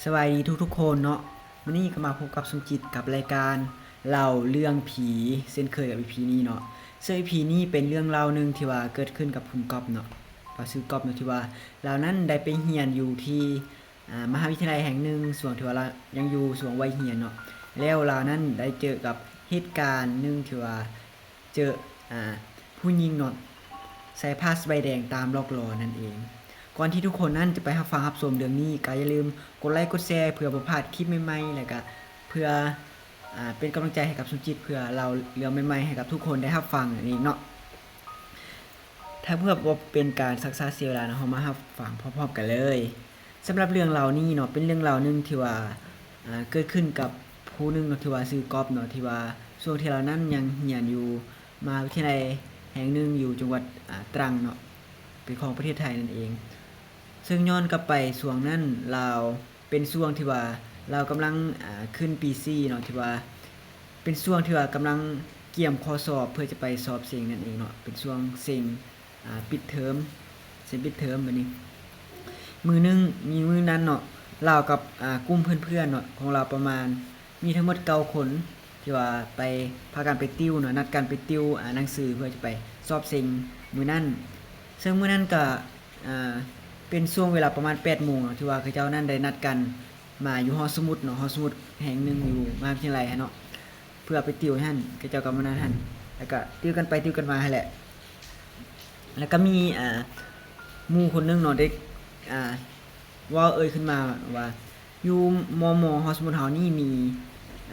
ສະບາຍດີທຸກໆຄົນເນາະ, ມື້ນີ້ກໍມາພົບກັບສົມຈິດກັບລາຍການເລົ່າເລື່ອງຜີເຊັ່ນເຄີຍກັບອີພີນີ້ເນາະ. ເຊິ່ງອີພີນີ້ເປັນເລື່ອງລາວໜຶ່ງທີ່ວ່າເກີດຂຶ້ນກັບຄຸນກ໋ອບເນາະ, ວ່າຊື່ກ໋ອບເນາະ, ທີ່ວ່າລາວນັ້ນໄດ້ໄປຮຽນຢູ່ທີ່ ອ່າ ມະຫາວິທະຍາໄລແຫ່ງໜຶ່ງ ຊ່ວງທີ່ວ່າລາວຍັງຢູ່ຊ່ວງໄວຮຽນເນາະ, ແລ້ວລາວນັ້ນໄດ້ເຈີກັບເຫດການໜຶ່ງທີ່ວ່າ ເຈີ ອ່າ ຜູ້ຍິງເນາະ ໃສ່ຜ້າສະບາຍແດງຕາມຫຼອກຫຼອນນັ້ນເອງ. ກ່ອນທີ່ທຸກຄົນນັ້ນຈະໄປຮັບຟັງຮັບຊົມເລື່ອງນີ້ ກໍຢ່າລືມກົດໄລກົດແຊເພື່ອບໍ່ພາດຄລິບໃໝ່ໆ ແລ້ວກະເພື່ອ ອ່າ ເປັນກຳລັງໃຈໃຫ້ກັບສົມຈິດ ເພື່ອເລົ່າເລື່ອງໃໝ່ໆໃຫ້ກັບທຸກຄົນໄດ້ຮັບຟັງນັ້ນເອງເນາະ. ຖ້າເພື່ອບໍ່ເປັນການຊັກຊ້າເສຍເວລາເນາະ, ເຮົາມາຮັບຟັງພ້ອມໆກັນເລີຍ. ສຳລັບເລື່ອງລາວນີ້ເນາະ ເປັນເລື່ອງລາວໜຶ່ງທີ່ວ່າ ອ່າ ເກີດຂຶ້ນກັບຜູ້ໜຶ່ງເນາະ ທີ່ວ່າຊື່ກ໋ອບເນາະ, ທີ່ວ່າຊ່ວງທີ່ລາວນັ້ນຍັງຮຽນຢູ່ມະຫາວິທະຍາໄລແຫ່ງໜຶ່ງຢູ່ຈັງຫວັດ ອ່າ ຕຣັງເນາະ ເປັນຂອງປະເທດໄທນັ້ນເອງ. ເຊິ່ງຍ້ອນກັບໄປຊ່ວງນັ້ນ ລາວເປັນຊ່ວງທີ່ວ່າລາວກຳລັງ ອ່າ ຂຶ້ນປີສີ່ເນາະ, ທີ່ວ່າເປັນຊ່ວງທີ່ວ່າກຳລັງກຽມຂໍ້ສອບເພື່ອຈະໄປສອບເສັງນັ້ນເອງເນາະ, ເປັນຊ່ວງເສັງ ອ່າ ປິດເທີມ ເສັງປິດເທີມ. ບາດນີ້ມື້ໜຶ່ງ ມີມື້ນັ້ນເນາະ ລາວກັບ ອ່າ ກຸ່ມເພື່ອນໆເນາະ ຂອງລາວປະມານມີທັງໝົດເກົ້າຄົນ ທີ່ວ່າໄປ ພາກັນໄປຕິວເນາະ, ນັດກັນໄປຕິວ ອ່າ ໜັງສືເພື່ອຈະໄປສອບເສັງມື້ນັ້ນ. ເຊິ່ງມື້ນັ້ນກະ ອ່າ ເປັນຊ່ວງເວລາປະມານແປດໂມງເນາະ ທີ່ວ່າເຂົາເຈົ້ານັ້ນໄດ້ນັດກັນມາຢູ່ຫໍສະໝຸດເນາະ, ຫໍສະໝຸດແຫ່ງໜຶ່ງຢູ່ມະຫາວິທະຍາໄລຫັ້ນເນາະ ເພື່ອໄປຕິວຫັ້ນ. ເຂົາເຈົ້າກໍມານັດຫັ້ນ ແລ້ວກໍຕິວກັນໄປຕິວກັນມາຫັ້ນແຫຼະ. ແລ້ວກໍມີ ອ່າ ໝູ່ຄົນໜຶ່ງເນາະ ໄດ້ ອ່າ ເວົ້າເອີ່ຍຂຶ້ນມາວ່າ ຢູ່ ມມ ຫໍສະໝຸດເຮົານີ້ມີ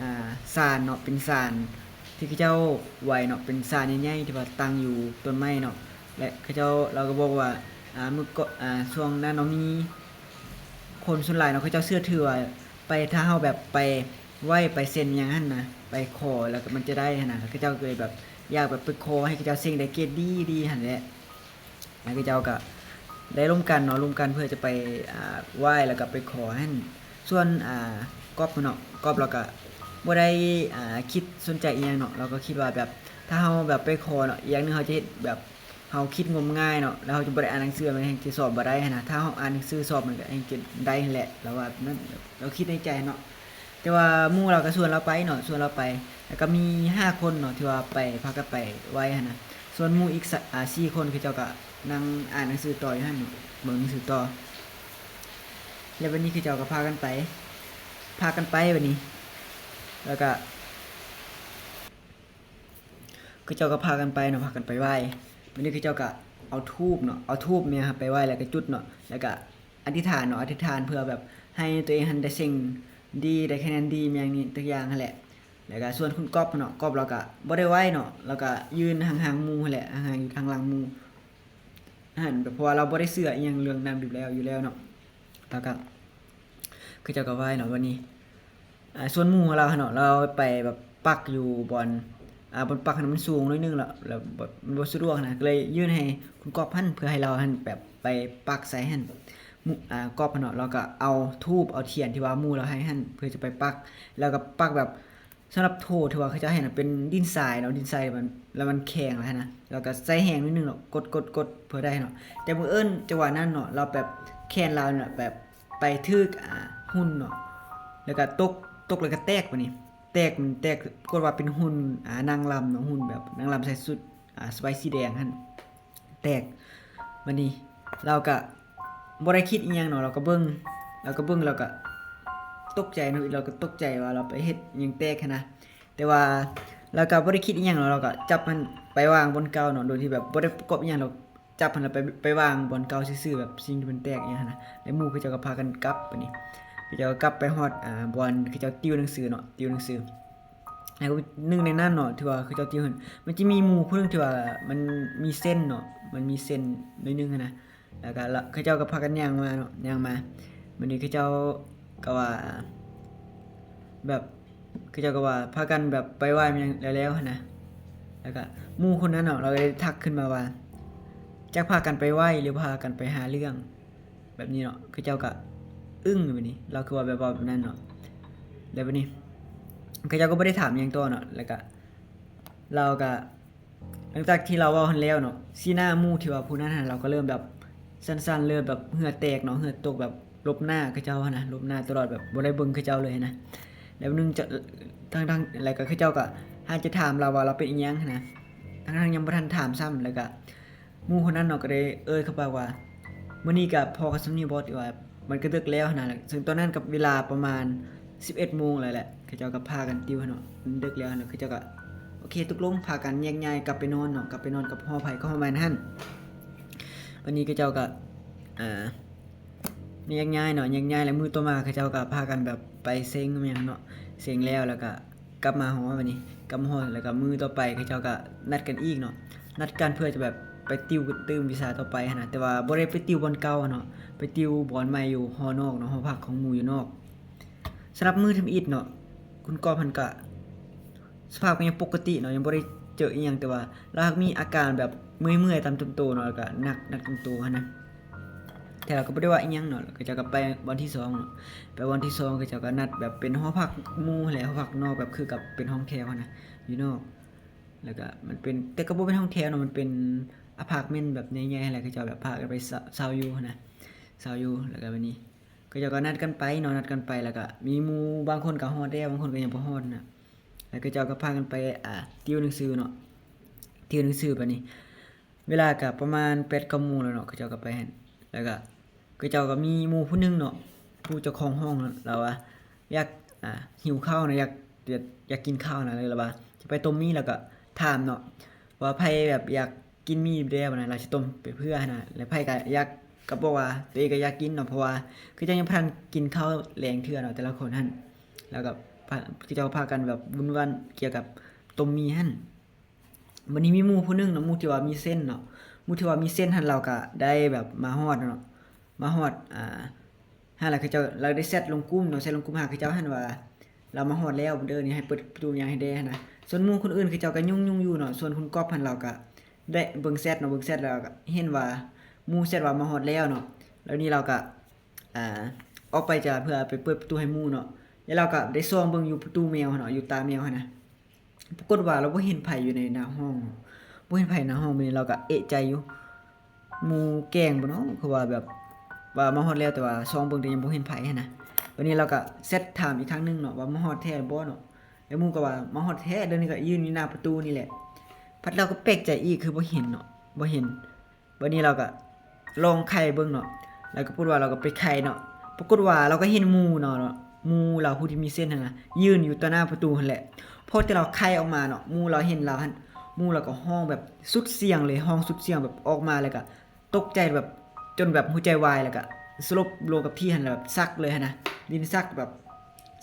ອ່າ ສານເນາະ, ເປັນສານທີ່ເຂົາເຈົ້າໄຫວ້ເນາະ, ເປັນສານໃຫຍ່ໆທີ່ວ່າຕັ້ງຢູ່ຕົ້ນໄມ້ເນາະ. ແລະ ເຂົາເຈົ້າ ລາວກໍບອກວ່າ ອ່າ ມື້ກ່ອນ ອ່າ ຊ່ວງນັ້ນເນາະ ມີຄົນສ່ວນຫຼາຍເນາະ ເຂົາເຈົ້າເຊື່ອຖືວ່າ ໄປ ຖ້າເຮົາແບບໄປໄຫວ້ໄປເຊັນຫຍັງຫັ້ນນະ ໄປຂໍແລ້ວກໍມັນຈະໄດ້ຫັ້ນນະ, ເຂົາເຈົ້າກໍເລີຍແບບຢາກແບບໄປຂໍໃຫ້ເຂົາເຈົ້າເສັງໄດ້ເກຣດດີໆຫັ້ນແຫຼະ. ແລ້ວເຂົາເຈົ້າກໍໄດ້ລົມກັນເນາະ, ລົມກັນເພື່ອຈະໄປ ອ່າ ໄຫວ້ແລ້ວກໍໄປຂໍຫັ້ນ. ສ່ວນ ອ່າ ກ໋ອບເນາະ, ກ໋ອບລາວກໍບໍ່ໄດ້ ອ່າ ຄິດສົນໃຈອີ່ຫຍັງເນາະ, ລາວກໍຄິດວ່າແບບ ຖ້າເຮົາແບບໄປຂໍເນາະ ອີກຢ່າງໜຶ່ງເຮົາຈະເຮັດແບບ ເຮົາຄິດງົມງາຍເນາະ, ແລ້ວເຮົາຈະບໍ່ໄດ້ອ່ານໜັງສື ມັນແຮ່ງຈະສອບບໍ່ໄດ້ຫັ້ນນະ, ຖ້າເຮົາອ່ານໜັງສືສອບມັນກໍແຮ່ງຈະໄດ້ຫັ້ນແຫຼະ ລາວວ່າແບບນັ້ນ ລາວຄິດໃນໃຈເນາະ. ແຕ່ວ່າໝູ່ລາວກໍຊວນລາວໄປເນາະ, ຊວນລາວໄປ ແລ້ວກໍມີຫ້າຄົນເນາະ ທີ່ວ່າໄປ ພາກັນໄປໄຫວ້ຫັ້ນນະ. ສ່ວນໝູ່ອີກສະ ອ່າ ສີ່ຄົນ ເຂົາເຈົ້າກໍນັ່ງອ່ານໜັງສືຕໍ່ຢູ່ຫັ້ນເນາະ, ເບິ່ງໜັງສືຕໍ່. ແລ້ວບັດນີ້ເຂົາເຈົ້າກໍພາກັນໄປ ພາກັນໄປບັດນີ້ ແລ້ວກໍ ເຂົາເຈົ້າກໍພາກັນໄປເນາະ, ພາກັນໄປໄຫວ້. ບັດນີ້ເຂົາເຈົ້າກໍເອົາທູບເນາະ, ເອົາທູບແມ່ນຫາໄປໄຫວ້ ແລ້ວກໍຈຸດເນາະ, ແລ້ວກໍອະທິຖານເນາະ, ອະທິຖານເພື່ອແບບໃຫ້ຕົວເອງຫັ້ນໄດ້ເສັງດີ ໄດ້ຄະແນນດີ ແມ່ນຫຍັງນີ້ຈັກຢ່າງຫັ້ນແຫຼະ. ແລ້ວກໍສ່ວນຄຸນກ໋ອບເນາະ, ກ໋ອບລາວກໍບໍ່ໄດ້ໄຫວ້ເນາະ, ລາວກໍຢືນຫ່າງໆໝູ່ຫັ້ນແຫຼະ, ຫ່າງໆຢູ່ທາງຫຼັງໝູ່ຫັ້ນ, ແບບເພາະວ່າລາວບໍ່ໄດ້ເຊື່ອອີ່ຫຍັງເລື່ອງນ້ຳດິບແລ້ວ ຢູ່ແລ້ວເນາະ. ແລ້ວກໍ ເຂົາເຈົ້າກໍໄຫວ້ເນາະ. ບັດນີ້ ອ່າ ສ່ວນໝູ່ຂອງລາວຫັ້ນເນາະ ລາວໄປແບບປັກຢູ່ບ່ອນ ອ່າ ບ່ອນປັກຫັ້ນມັນສູງໜ້ອຍໜຶ່ງ ແລ້ວ ແລ້ວແບບມັນບໍ່ສະດວກນະ, ກໍເລີຍຍື່ນໃຫ້ຄຸນກ໋ອບຫັ້ນ ເພື່ອໃຫ້ລາວຫັ້ນແບບໄປປັກໃສ່ຫັ້ນ. ໝູ່ ອ່າ ກ໋ອບຫັ້ນເນາະ ລາວກໍເອົາທູບເອົາທຽນທີ່ວ່າໝູ່ລາວໃຫ້ຫັ້ນ ເພື່ອຈະໄປປັກ, ແລ້ວກໍປັກແບບ ສຳລັບໂຖທີ່ວ່າເຂົາເຈົ້າເຮັດນະ ເປັນດິນຊາຍເນາະ, ດິນຊາຍມັນ ແລ້ວມັນແຂງຫຼາຍນະ, ແລ້ວກໍໃສ່ແຮງໜ້ອຍໜຶ່ງເນາະ, ກົດໆໆ ເພື່ອໄດ້ເນາະ. ແຕ່ບັງເອີນຈັງຫວະນັ້ນເນາະ ລາວແບບ ແຂນລາວນະແບບ ໄປຖືກ ອ່າ ຫຸ່ນເນາະ ແລ້ວກໍຕົກ ຕົກແລ້ວກໍແຕກ. ບາດນີ້ແຕກ ມັນແຕກ ປາກົດວ່າເປັນຫຸ່ນ ອ່າ ນາງລຳເນາະ, ຫຸ່ນແບບນາງລຳໃສ່ຊຸດ ອ່າ ສະບາຍສີແດງຫັ້ນ ແຕກ. ບາດນີ້ລາວກໍບໍ່ໄດ້ຄິດອີ່ຫຍັງເນາະ, ລາວກໍເບິ່ງ ລາວກໍເບິ່ງ ລາວກໍຕົກໃຈເນາະ, ລາວກໍຕົກໃຈວ່າລາວໄປເຮັດຫຍັງແຕກຫັ້ນນະ. ແຕ່ວ່າລາວກໍບໍ່ໄດ້ຄິດອີ່ຫຍັງເນາະ, ລາວກໍຈັບມັນໄປວາງບ່ອນເກົ່າເນາະ, ໂດຍທີ່ແບບບໍ່ໄດ້ປະກອບອີ່ຫຍັງ, ລາວ ຈັບຫັ້ນແລ້ວໄປ ໄປວາງບ່ອນເກົ່າຊື່ໆ ແບບສິ່ງທີ່ມັນແຕກອີ່ຫຍັງຫັ້ນນະ. ແລ້ວໝູ່ເຂົາເຈົ້າກໍພາກັນກັບ. ບາດນີ້ເຂົາເຈົ້າກໍກັບໄປຮອດ ອ່າ ບ່ອນເຂົາເຈົ້າຕິວໜັງສືເນາະ, ຕິວໜັງສື. ແລ້ວໜຶ່ງໃນນັ້ນເນາະ ທີ່ວ່າເຂົາເຈົ້າຕິວຫັ້ນ ມັນຈະມີໝູ່ຜູ້ໜຶ່ງທີ່ວ່າມັນມີເຊັນເນາະ, ມັນມີເຊັນໜ້ອຍໜຶ່ງຫັ້ນນະ. ແລ້ວກໍເຂົາເຈົ້າກໍພາກັນຍ່າງມາເນາະ, ຍ່າງມາ. ບາດນີ້ເຂົາເຈົ້າກໍວ່າ ແບບ ເຂົາເຈົ້າກໍວ່າພາກັນແບບໄປໄຫວ້ແມ່ນຫຍັງແລ້ວໆຫັ້ນນະ. ແລ້ວກໍໝູ່ຄົນນັ້ນເນາະ ລາວກໍໄດ້ທັກຂຶ້ນມາວ່າ ຈັກພາກັນໄປໄຫວ້ ຫຼື ພາກັນໄປຫາເລື່ອງ ແບບນີ້ເນາະ. ເຂົາເຈົ້າກໍອຶ້ງ ແບບນີ້ ລາວຄືວ່າແບບເວົ້າແບບນັ້ນເນາະ. ແລ້ວບາດນີ້ເຂົາເຈົ້າກໍບໍ່ໄດ້ຖາມຫຍັງຕໍ່ເນາະ, ແລ້ວກໍລາວກໍ ຫຼັງຈາກທີ່ລາວເວົ້າຫັ້ນແລ້ວເນາະ ສີໜ້າໝູ່ທີ່ວ່າຜູ້ນັ້ນຫັ້ນ ລາວກໍເລີ່ມແບບສັ່ນໆ ເລີ່ມແບບເຫື່ອແຕກເນາະ, ເຫື່ອຕົກແບບ ຫຼົບໜ້າເຂົາເຈົ້າຫັ້ນນະ ຫຼົບໜ້າຕະຫຼອດ ແບບບໍ່ໄດ້ເບິ່ງເຂົາເຈົ້າເລີຍຫັ້ນນະ. ແລ້ວໜຶ່ງຈະ ທັງໆ ແລ້ວກໍເຂົາເຈົ້າກໍຫາຈະຖາມລາວວ່າລາວເປັນອີ່ຫຍັງຫັ້ນນະ ທັງໆຍັງບໍ່ທັນຖາມຊ້ຳ. ແລ້ວກໍໝູ່ຄົນນັ້ນເນາະ ກໍໄດ້ເອີ່ຍເຂົ້າປາກວ່າ ມື້ນີ້ກໍພໍກັນສ່ຳນີ້ບໍ ທີ່ວ່າມັນກໍເດິກແລ້ວຫັ້ນນະ. ເຊິ່ງຕອນນັ້ນກໍເວລາປະມານສິບເອັດໂມງແລ້ວແຫຼະ ເຂົາເຈົ້າກໍພາກັນຕິວຫັ້ນເນາະ ມັນເດິກແລ້ວຫັ້ນນະ. ເຂົາເຈົ້າກໍໂອເຄ ຕົກລົງ ພາກັນແຍກຍ້າຍກັບໄປນອນເນາະ ກັບໄປນອນກັບຫໍໃຜຂອງໃຜນັ້ນ. ບັດນີ້ເຂົາເຈົ້າກໍ ອ່າ ແຍກຍ້າຍເນາະ ແຍກຍ້າຍ ແລ້ວມື້ຕໍ່ມາເຂົາເຈົ້າກໍພາກັນແບບໄປເສັງແມ່ນຫຍັງເນາະ ເສັງແລ້ວ ແລ້ວກໍກັບມາຫໍ ບັດນີ້ກັບມາຫໍ ແລ້ວກໍມື້ຕໍ່ໄປເຂົາເຈົ້າກໍນັດກັນອີກເນາະ ນັດກັນເພື່ອຈະແບບໄປຕິວຕື່ມວິຊາຕໍ່ໄປຫັ້ນນະ. ແຕ່ວ່າບໍ່ໄດ້ໄປຕິວບ່ອນເກົ່າເນາະ ໄປຕິວບ່ອນໃໝ່ຢູ່ຫໍນອກເນາະ ຫໍພັກຂອງໝູ່ຢູ່ນອກ. ສຳລັບມື້ທຳອິດເນາະ ຄຸນກອບຫັ້ນກະ ສະພາບກໍຍັງປົກກະຕິເນາະ ຍັງບໍ່ໄດ້ເຈີອີ່ຫຍັງ ແຕ່ວ່າລາວຫາກມີອາການແບບເມື່ອຍໆຕາມຕົວເນາະ ແລ້ວກໍໜັກ ໜັກຕາມຕົວຫັ້ນນະ. ແຕ່ລາວກໍບໍ່ໄດ້ວ່າອີ່ຫຍັງເນາະ ແລ້ວເຂົາເຈົ້າກໍໄປວັນທີສອງເນາະ ໄປວັນທີສອງ ເຂົາເຈົ້າກໍນັດແບບເປັນຫໍພັກໝູ່ຫັ້ນແຫຼະ ຫໍພັກນອກ ແບບຄືກັບເປັນຫ້ອງແຖວຫັ້ນນະ ຢູ່ນອກ. ແລ້ວກໍມັນເປັນ ແຕ່ກໍບໍ່ແມ່ນຫ້ອງແຖວເນາະ ມັນເປັນອາພາດເມັນແບບໃຫຍ່ໆຫັ້ນແຫຼະ ເຂົາເຈົ້າແບບພາກັນໄປເຊົ່າ ເຊົ່າຢູ່ຫັ້ນນະ ເຊົ່າຢູ່. ແລ້ວກໍບັດນີ້ ເຂົາເຈົ້າກໍນັດກັນໄປເນາະ ນັດກັນໄປ ແລ້ວກໍມີໝູ່ບາງຄົນກໍຮອດແລ້ວ ບາງຄົນກໍຍັງບໍ່ຮອດນະ. ແລ້ວເຂົາເຈົ້າກໍພາກັນໄປ ອ່າ ຕິວໜັງສືເນາະ ຕິວໜັງສື. ບັດນີ້ເວລາກໍປະມານແປດເກົ້າໂມງແລ້ວເນາະ ເຂົາເຈົ້າກໍໄປຫັ້ນ ແລ້ວກໍເຂົາເຈົ້າກໍມີໝູ່ຜູ້ໜຶ່ງເນາະ ຜູ້ເຈົ້າຂອງຫ້ອງເນາະ ລາວວ່າຢາກ ອ່າ ຫິວເຂົ້ານະ ຢາກ ຢາກ ຢາກກິນເຂົ້ານະ ເລີຍລາວວ່າຈະໄປຕົ້ມໝີ່ ແລ້ວກໍຖາມເນາະວ່າໃຜແບບຢາກ ກິນໝີ່ແດ່ ວ່ານັ້ນ ລາວຊິຕົ້ມໄປເພື່ອຫັ້ນນະ. ແລ້ວໃຜກໍຢາກ ກໍບອກວ່າຕົວເອງກໍຢາກກິນເນາະ ເພາະວ່າຄືຈັ່ງຍັງບໍ່ທັນກິນເຂົ້າແລງເທື່ອເນາະ ແຕ່ລະຄົນຫັ້ນ. ແລ້ວກໍພາ ເຂົາເຈົ້າພາກັນແບບວຸ່ນວາຍກ່ຽວກັບຕົ້ມໝີ່ຫັ້ນ. ບັດນີ້ມີໝູ່ຜູ້ໜຶ່ງເນາະ ໝູ່ທີ່ວ່າມີເຊັນເນາະ ໝູ່ທີ່ວ່າມີເຊັນຫັ້ນ ລາວກໍໄດ້ແບບມາຮອດເນາະ ມາຮອດ ອ່າ ຫັ້ນລະ ເຂົາເຈົ້າ ລາວໄດ້ແຊັດລົງກຸ່ມເນາະ ແຊັດລົງກຸ່ມຫາເຂົາເຈົ້າຫັ້ນວ່າ ລາວມາຮອດແລ້ວເດີ ນີ້ໃຫ້ເປີດປະຕູຫຍັງໃຫ້ແດ່ຫັ້ນນະ. ສ່ວນໝູ່ຄົນອື່ນເຂົາເຈົ້າກໍຫຍຸ້ງໆຢູ່ເນາະ ສ່ວນຄຸນກອບຫັ້ນລາວກໍໄດ້ເບິ່ງແຊັດເນາະ ເບິ່ງແຊັດແລ້ວກໍເຫັນວ່າໝູ່ແຊັດວ່າມາຮອດແລ້ວເນາະ. ແລ້ວນີ້ລາວກໍ ອ່າ ອອກໄປຈາກເພື່ອໄປເປີດປະຕູໃຫ້ໝູ່ເນາະ ແລ້ວລາວກໍໄດ້ສ່ອງເບິ່ງຢູ່ປະຕູແມວຫັ້ນເນາະ ຢູ່ຕາແມວຫັ້ນນະ. ປາກົດວ່າລາວບໍ່ເຫັນໃຜຢູ່ໃນໜ້າຫ້ອງເນາະ ບໍ່ເຫັນໃຜໜ້າຫ້ອງ. ບັດນີ້ລາວກໍເອະໃຈຢູ່ ໝູ່ແກ້ງບໍ່ເນາະ ຄືວ່າແບບວ່າມາຮອດແລ້ວ ແຕ່ວ່າສ່ອງເບິ່ງແຕ່ຍັງບໍ່ເຫັນໃຜຫັ້ນນະ. ບັດນີ້ລາວກໍແຊັດຖາມອີກຄັ້ງໜຶ່ງເນາະວ່າມາຮອດແທ້ບໍ່ເນາະ ແລ້ວໝູ່ກໍວ່າມາຮອດແທ້ ດຽວນີ້ກໍຢືນຢູ່ໜ້າປະຕູນີ້ແຫຼະ. ພັດລາວກໍແປກໃຈອີກ ຄືບໍ່ເຫັນເນາະ ບໍ່ເຫັນ. ບັດນີ້ລາວກໍລອງໄຂເບິ່ງເນາະ ແລ້ວກໍປາກົດວ່າລາວກໍໄປໄຂເນາະ ປາກົດວ່າລາວກໍເຫັນໝູ່ເນາະ ໝູ່ລາວຜູ້ທີ່ມີເຊັນຫັ້ນນະ ຢືນຢູ່ຕໍ່ໜ້າປະຕູຫັ້ນແຫຼະ. ພໍແຕ່ລາວໄຂອອກມາເນາະ ໝູ່ລາວເຫັນລາວຫັ້ນ ໝູ່ລາວກໍຮ້ອງແບບສຸດສຽງເລີຍ ຮ້ອງສຸດສຽງແບບອອກມາ ແລ້ວກໍຕົກໃຈແບບຈົນແບບຫົວໃຈວາຍ ແລ້ວກໍສະຫຼົບລົງກັບທີ່ຫັ້ນ ແລ້ວແບບຊັກເລີຍຫັ້ນນະ ດິນຊັກແບບ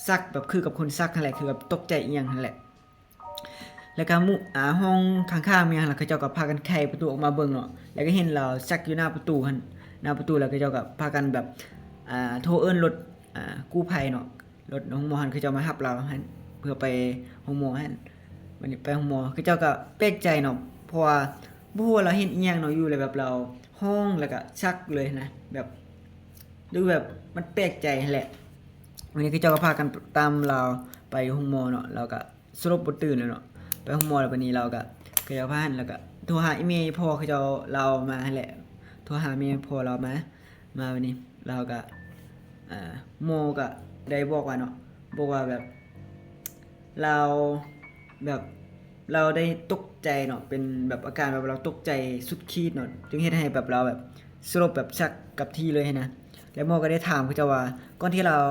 ຊັກແບບຄືກັບຄົນຊັກຫັ້ນແຫຼະ ຄືແບບຕົກໃຈອີ່ຫຍັງຫັ້ນແຫຼະ. ແລ້ວກໍໝູ່ ອ່າ ຫ້ອງຂ້າງໆແມ່ນຫຍັງລະ ເຂົາເຈົ້າກໍພາກັນໄຂປະຕູອອກມາເບິ່ງເນາະ ແລ້ວກໍເຫັນລາວຊັກຢູ່ໜ້າປະຕູຫັ້ນ ໜ້າປະຕູ ແລ້ວເຂົາເຈົ້າກໍພາກັນແບບ ອ່າ ໂທເອີ້ນລົດ ອ່າ ກູ້ໄພເນາະ ລົດໂຮງໝໍຫັ້ນ ເຂົາເຈົ້າມາຮັບລາວຫັ້ນເພື່ອໄປໂຮງໝໍຫັ້ນ. ບັດນີ້ໄປໂຮງໝໍ ເຂົາເຈົ້າກໍແປກໃຈເນາະ ເພາະວ່າບໍ່ຮູ້ວ່າລາວເຫັນອີ່ຫຍັງເນາະ ຢູ່ແລ້ວແບບລາວຮ້ອງ ແລ້ວກໍຊັກເລີຍນະ ແບບ ຫຼືແບບມັນແປກໃຈຫັ້ນແຫຼະ. ວັນນີ້ເຂົາເຈົ້າກໍພາກັນຕາມລາວໄປໂຮງໝໍເນາະ ລາວກໍສະຫຼົບບໍ່ຕື່ນແລ້ວເນາະ ໄປໂຮງໝໍແລ້ວ. ບັດນີ້ລາວກໍ ເຂົາເຈົ້າພາຫັ້ນ ແລ້ວກໍໂທຫາອີ່ແມ່ພໍ່ເຂົາເຈົ້າລາວມາຫັ້ນແຫຼະ ໂທຫາແມ່ພໍ່ລາວມາ ມາ. ບັດນີ້ລາວກໍ ອ່າ ໝໍກໍໄດ້ບອກວ່າເນາະ ບອກວ່າແບບ ລາວແບບ ລາວໄດ້ຕົກໃຈເນາະ ເປັນແບບອາການແບບລາວຕົກໃຈສຸດຂີດເນາະ ຈຶ່ງເຮັດໃຫ້ແບບລາວແບບສະຫຼົບແບບຊັກກັບທີ່ເລີຍຫັ້ນນະ. ແລ້ວໝໍກໍໄດ້ຖາມເຂົາເຈົ້າວ່າ ກ່ອນທີ່ລາວ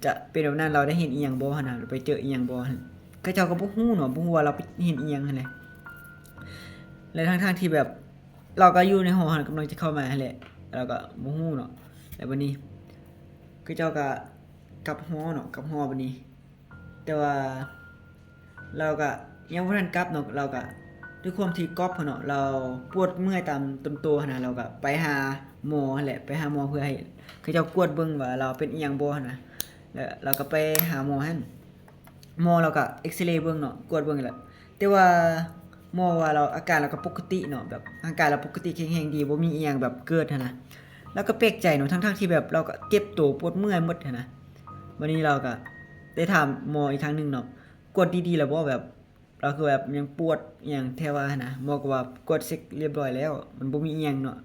ຈະເປັນແບບນັ້ນ ລາວໄດ້ເຫັນອີ່ຫຍັງບໍ່ຫັ້ນນະ ຫຼືໄປເຈີອີ່ຫຍັງບໍ່ຫັ້ນ. ເຂົາເຈົ້າກໍບໍ່ຮູ້ເນາະ ບໍ່ຮູ້ວ່າລາວໄປເຫັນອີ່ຫຍັງຫັ້ນແຫຼະ ແລະ ທັງໆທີ່ແບບລາວກໍຢູ່ໃນຫໍຫັ້ນ ກຳລັງຈະເຂົ້າມາຫັ້ນແຫຼະ ລາວກໍບໍ່ຮູ້ເນາະ. ແລ້ວບັດນີ້ເຂົາເຈົ້າກໍກັບຫໍເນາະ ກັບຫໍບັດນີ້ ແຕ່ວ່າລາວກະຍັງບໍ່ທັນກັບເນາະ ລາວກະ ດ້ວຍຄວາມທີ່ກອບຫັ້ນເນາະ ລາວປວດເມື່ອຍຕາມຕົນໂຕຫັ້ນນະ ລາວກະໄປຫາໝໍຫັ້ນແຫຼະ ໄປຫາໝໍເພື່ອໃຫ້ເຂົາເຈົ້າກວດເບິ່ງວ່າລາວເປັນອີ່ຫຍັງບໍ່ຫັ້ນນະ. ແລ້ວລາວກະໄປຫາໝໍຫັ້ນ ໝໍລາວກະເອັກຊະເລເບິ່ງເນາະ ກວດເບິ່ງແລ້ວ ແຕ່ວ່າໝໍວ່າລາວ ອາການລາວກໍປົກກະຕິເນາະ ແບບຮ່າງກາຍລາວປົກກະຕິແຂງແຮງດີ ບໍ່ມີອີ່ຫຍັງແບບເກີດຫັ້ນນະ. ລາວກໍແປກໃຈເນາະ ທັງໆທີ່ແບບລາວກໍເຈັບໂຕປວດເມື່ອຍໝົດຫັ້ນນະ. ບັດນີ້ລາວກໍໄດ້ຖາມໝໍອີກຄັ້ງໜຶ່ງເນາະ ກວດດີໆແລ້ວບໍ່ ແບບລາວຄືແບບຍັງປວດອີ່ຫຍັງແທ້ວ່າຫັ້ນນະ. ໝໍກໍວ່າກວດເຊັກລຽບຮ້ອຍແລ້ວ ມັນບໍ່ມີອີ່ຫຍັງເນາະ.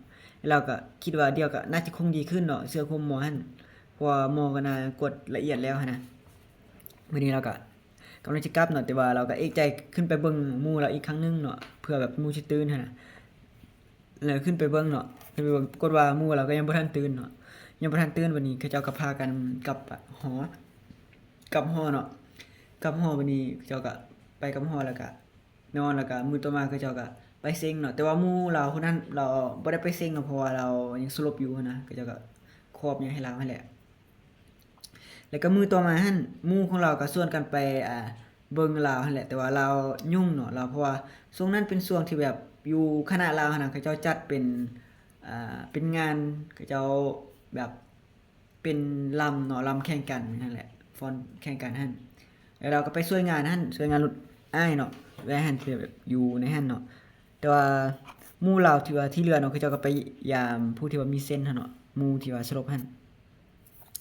ລາວກໍຄິດວ່າດຽວກໍໜ້າຈະຄົງດີຂຶ້ນເນາະ ເຊື່ອຄວາມໝໍຫັ້ນ. ເພາະວ່າໝໍກໍໜ້າກວດລະອຽດແລ້ວຫັ້ນນະ. ມື້ນີ້ລາວກໍກຳລັງຈະກັບເນາະ ແຕ່ວ່າລາວກໍເອກໃຈຂຶ້ນໄປເບິ່ງໝູ່ລາວອີກຄັ້ງໜຶ່ງເນາະ ເພື່ອແບບໝູ່ຊິຕື່ນຫັ້ນນະ. ແລ້ວຂຶ້ນໄປເບິ່ງເນາະ ຂຶ້ນໄປເບິ່ງ ປາກົດວ່າໝູ່ລາວກໍຍັງບໍ່ທັນຕື່ນເນາະ ຍັງບໍ່ທັນຕື່ນ. ບັດນີ້ເຂົາເຈົ້າກໍພາກັນກັບຫໍ ກັບຫໍເນາະ ກັບຫໍ. ບັດນີ້ເຂົາເຈົ້າກໍໄປກັບຫໍ ແລ້ວກໍ ນອນ ແລ້ວກະມື້ຕໍ່ມາເຂົາເຈົ້າກະໄປເສັງເນາະ ແຕ່ວ່າໝູ່ລາວຜູ້ນັ້ນລາວບໍ່ໄດ້ໄປເສັງເນາະ ເພາະວ່າລາວຍັງສະຫຼົບຢູ່ຫັ້ນນະ ເຂົາເຈົ້າກະຄອບຫຍັງໃຫ້ລາວຫັ້ນແຫຼະ. ແລ້ວກະມື້ຕໍ່ມາຫັ້ນ ໝູ່ຂອງລາວກະຊວນກັນໄປ ອ່າ ເບິ່ງລາວຫັ້ນແຫຼະ ແຕ່ວ່າລາວຫຍຸ້ງເນາະ ລາວ ເພາະວ່າຊ່ວງນັ້ນເປັນຊ່ວງທີ່ແບບຢູ່ຄະນະລາວຫັ້ນນະ ເຂົາເຈົ້າຈັດເປັນ ອ່າ ເປັນງານ ເຂົາເຈົ້າແບບ ເປັນລຳເນາະ ລຳແຂ່ງກັນຫັ້ນແຫຼະ ຟ້ອນແຂ່ງກັນຫັ້ນ ແລ້ວລາວກໍໄປຊ່ວຍງານຫັ້ນ ຊ່ວຍງານລົດອ້າຍເນາະ ແວ່ຫັ້ນ ແບບຢູ່ໃນຫັ້ນເນາະ. ແຕ່ວ່າໝູ່ລາວທີ່ວ່າທີ່ເຫຼືອເນາະ ເຂົາເຈົ້າກໍໄປຢາມຜູ້ທີ່ວ່າມີເຊັນຫັ້ນເນາະ ໝູ່ທີ່ວ່າສະຫຼົບຫັ້ນ